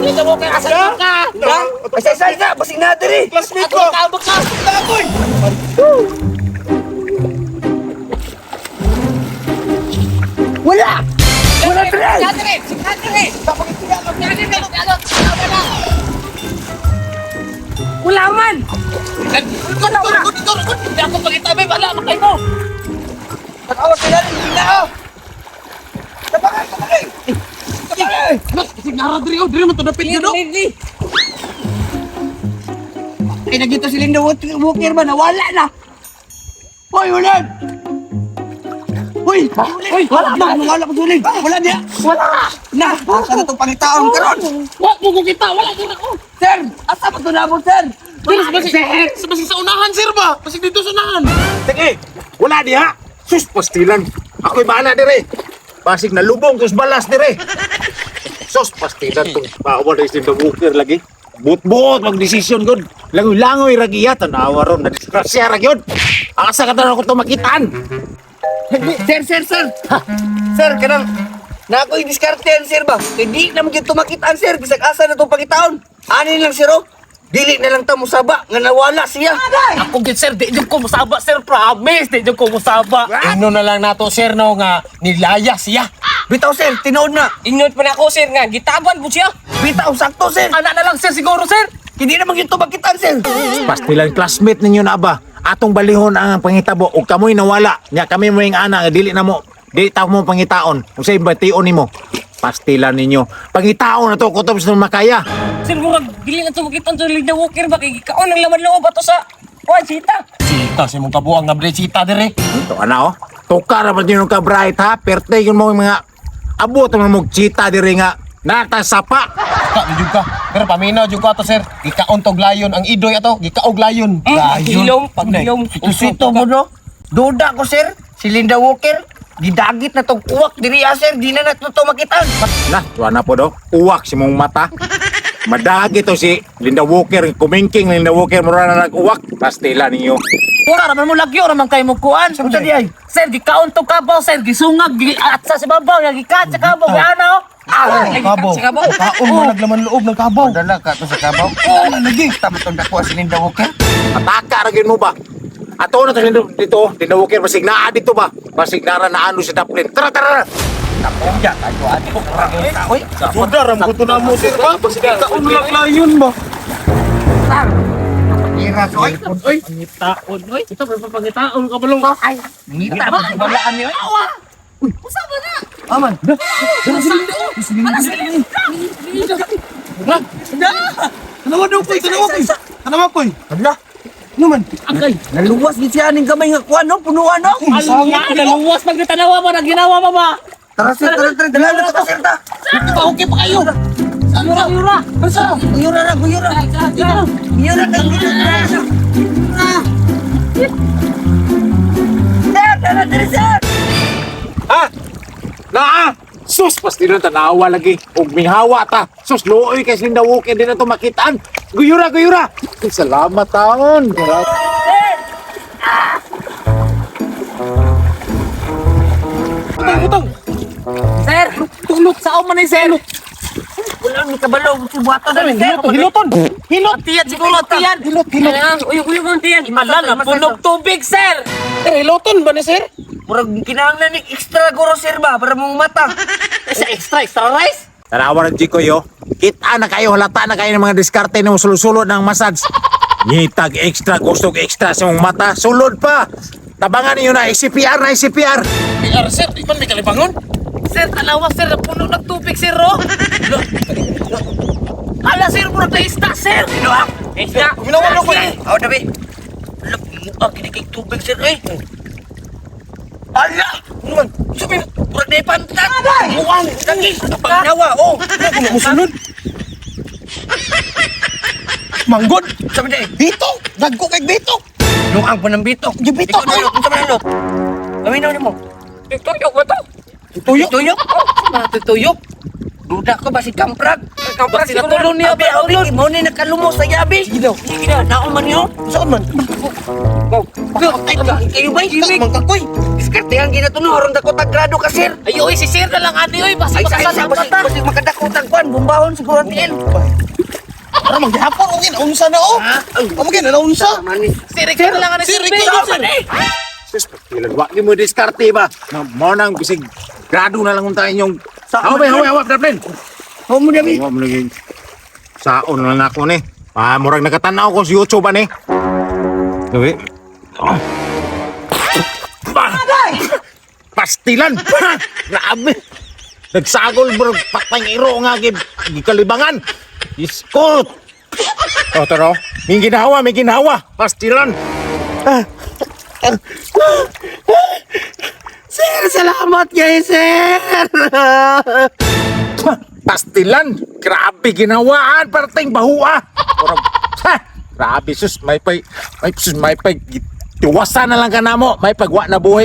Linda Walker, asa ka? Ha? Ay, sa isa, isa, basing na diri. Classmate ko. Kabag ka. Takoy. Wala! Wala diri! Signadre, signadre. Wala man! Wala! Hindi ako pagitabi, wala man kayo mo! Tawag sila rin, hindi na oh. Tabangay, tabangay! Tabangay! Signara diri oh, diri man to dapit Dili, no. dili. Ay, nagito si Linda Walker ba? Nawala na! Hoy, ulan! Hoy! Hoy! Wala na! Wala ko sulid! Wala niya! Wala! Na! Asa na itong pangitaon karon? Wa mo ko kita, wala ko na ko. Sir! Asa ba ito nabot, sir? Diri sa basig sa unahan sir ba? Basig dito sa unahan. Sige, wala diha. Sus, pastilan. Ako'y bahala dire. Basig na lubong, sus balas dire. Sus, pastilan tong bawal is the walker lagi. Buot-buot magdesisyon gud. Langoy-langoy ra giya tanawa ron na disgrasya ra gyud. Asa ka tanan ko to makitaan. Sir, sir, sir! Sir, kanang... Na ako'y diskartehan, sir ba? Kaya di naman gyud tumakitaan, sir. Bisag asa na itong pangitaon. Ani lang, sir, oh. Dili na lang ta musaba nga nawala siya. Ako gid sir, di jud ko musaba sir, promise, di jud ko musaba. Ano na lang nato sir no nga nilaya siya. Bitaw, sir, tinuod na. Ingon pa na ako sir nga gitaban po siya. Bitaw, sakto, sir. Ana na lang sir siguro sir. Hindi naman gyud tumakitaan, sir. Pastilan classmate ninyo na ba? Atong balihon ang pangitabo ug kamoy nawala. Nya kami mo yung ana nga dili na mo dili ta mo pangitaon. Unsay bation nimo? Pastilan ninyo. Pangitaon na to kutob sa makaya. Sir murag dili na tumakitan sa Linda Walker ba kay gikaon ang laman loob ato sa Kuan sita. Sita sa imong kabuang nga bre sita diri. Ito ana oh. Tuka ra man yun ka bright ha. Perte yun mo yung mga abot mo mong chita diri nga nata sapa. Ka jud ka. Pero paminaw jud ko ato sir. Gikaon tog layon ang idoy ato, gikaog layon. Pagilom, pagilom. Tusito mo, no? Duda ko, sir. Si Linda Walker, gidagit na tong uwak diri, ah, sir. Di na na to makitaan. Na, tuwa na po do. Uwak si mong mata. Madagi to si Linda Walker, kumingking Linda Walker mura na nag-uwak. Pastila ninyo. Wala raman mo lagyo raman kay mo kuan. Unsa di ay? Sir gikaon to kabaw sir gisungag gi at sa babaw ya gikat sa kabaw gi ana oh. Ah, Kabaw. Sa kabaw. Kaon man naglaman loob ng kabaw. Dala ka to sa kabaw. Oo, lagi. Tama tong dako si Linda Walker. Ataka ra gyud mo ba? Ato na to Linda dito, Linda Walker basig naa dito ba? Basig nara na ano si Daplin. Tara tara. tara. Tapong ya kayo ate ko. Oy, Suda ram ko to na mo sir ba? Gikaon lang layon ba? ira soy. Oy, Pangitaon oy. Ito pa pangitaon ka balong. Ay, Ngita ba balaan ni oy? Uy, usa ba na? Aman. Tanawa daw koy, tanawa koy. Tanawa koy. Hala. Ano man? Agay. Naluwas gid siya aning gamay nga kuan no, punuan no. Ala, naluwas pag natanawa mo, naginawa mo ba? Tara sir, tara tara, dala na to sir ta. Pa, okay pa kayo. Yura, yura. Asa? Guyura ra, guyura. Guyura ka, guyura. Sir, tara diri sir. Ha? Naa! Sus, pastilan tanawa lagi. Ug mihawa ta. Sus, luoy kay si Linda Walker din na to makitaan. Guyura, guyura. Ay, salamat taon. Butang, butang. Sir, tulot sa man ni sir. Wala ni kabalo si buhaton diri sir. Hiloton, hiloton. Hilot tiyan siguro tiyan. Hilot, hilot. Uy, uy, uy, tiyan. Ala na punog tubig, sir. Sir, hiloton ba ni sir? Murag kinahanglan ni extra guro sir ba para mong mata. Sa extra, extra rice. Tanawa ng Jikoy, oh. Kita na kayo, halata na kayo ng mga diskarte ng sulod-sulod ng massage. Ngitag extra, gustog extra sa mong mata. Sulod pa! Tabangan ninyo na, CPR na, CPR! PR sir, di man may kalibangon. Sir, tanawa sir, puno ng tubig, sir, oh. Ala, sir, murag na isda, sir. Ano ah? Isda. Uminawan na ko eh. Aw dabi. Look, mukha kini tubig sir eh. Ala! Ano man? Sabi, murag na ipantat! Muang! Lagi! Pagnawa, oh! Ano mo sulod? Manggod. Sabi na eh, Bitok. Dagko kay bitok. Luang pa ng bitok. Yung bitok, Ikaw na, unsa man ang lot? Paminaw nimo. Tuyok ba to? Tuyok. Tuyok? Mga tuyok. Duda ko ba si Kamprag? Kamprag Basi natulon niya, Abi, abi, mo ni nakalumos sa yabi. Sige daw. Sige daw. Naon man niyo? Saan man? Ay, kayo ba? Man kakoy. Diskartehan ginatuno aron dako tag grado ka, sir. Ay, oy, si sir na lang ani oy, basi Ay, sa makasal isa, ang basig, bata. basig makadako tag kwan, bumbahon siguro ang tiil. Para maghapon og unsa na oh. Amo gina na unsa? Mani. Sir, ikaw na lang ani Sir, sir. ikaw, sir. Sus, pastilan. Wa mo diskarte ba? Mo nang bisig grado na lang unta inyong. Hawa, hawa, hawa, Daplin. Ho mo dami. Hawa mo lagi. Saon na lang ako ni. Ah, murag nakatanaw ko sa YouTube ani. Gabi. Oh. Bah! Pastilan. Ha! Grabe. Nagsagol bro, patang iro nga gikalibangan. Iskot. Oh, taro. May ginawa, may ginawa. Pastilan. Sir, salamat guys, sir. Pastilan. Grabe ginawaan parteng bahua. Murag, ha! Grabe sus, may pay, may sus, may pay. Tiwasan na lang ka namo, may pagwa na buhi.